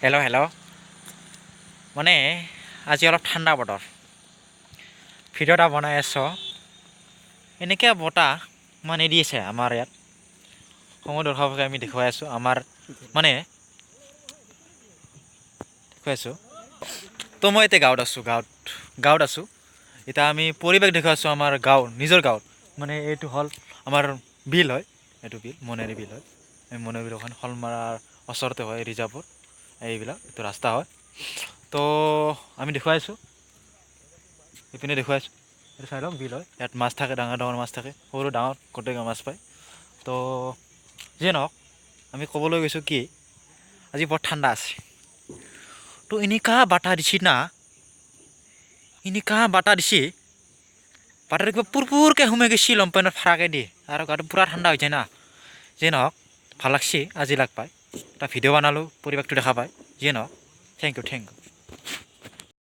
Hello' hello', মানে আজি অলপ ঠাণ্ডা বতৰ, ভিডিঅ' এটা বনাই আছোঁ। এনেকৈ বতাহ মানে দি আছে আমাৰ ইয়াত। সমূহ দৰ্শককে আমি দেখুৱাই আছোঁ, আমাৰ মানে দেখুৱাই আছোঁ। তো মই এতিয়া গাঁৱত আছোঁ, গাঁৱত আছোঁ। এতিয়া আমি পৰিৱেশ দেখুৱাই আছোঁ আমাৰ গাঁও, নিজৰ গাঁৱত। মানে এইটো হ'ল আমাৰ বিল হয়, এইটো বিল মনেৰি বিল হয়। এই মনেৰি বিলখন শলমাৰাৰ ওচৰতে হয়, ৰিজাৰ্ভত এইবিলাক এইটো ৰাস্তা হয়। তো আমি দেখুৱাই আছোঁ, এইপিনে দেখুৱাই আছোঁ। এইটো চাই লওক, বিল হয়। ইয়াত মাছ থাকে, ডাঙৰ ডাঙৰ মাছ থাকে, সৰু ডাঙৰ গোটেই মাছ পায়। তো যিয়ে নহওক, আমি ক'বলৈ গৈছোঁ কি আজি বৰ ঠাণ্ডা আছে। তো এনেকুৱা বাটা দিছি না, এনেকুৱা বাটা দিছি, বাটাটো কিবা পুৰপুৰকৈ সোমাই গৈছি লংপেণ্টত ফাৰাকে দি, আৰু গাটো পূৰা ঠাণ্ডা হৈ যায় না। যিয়ে নহওক, ভাল লাগছি আজি লাগ পাই এটা ভিডিঅ' বনালোঁ, পৰিৱেশটো দেখা পায়। যিয়ে নহওক, thank U, thank U.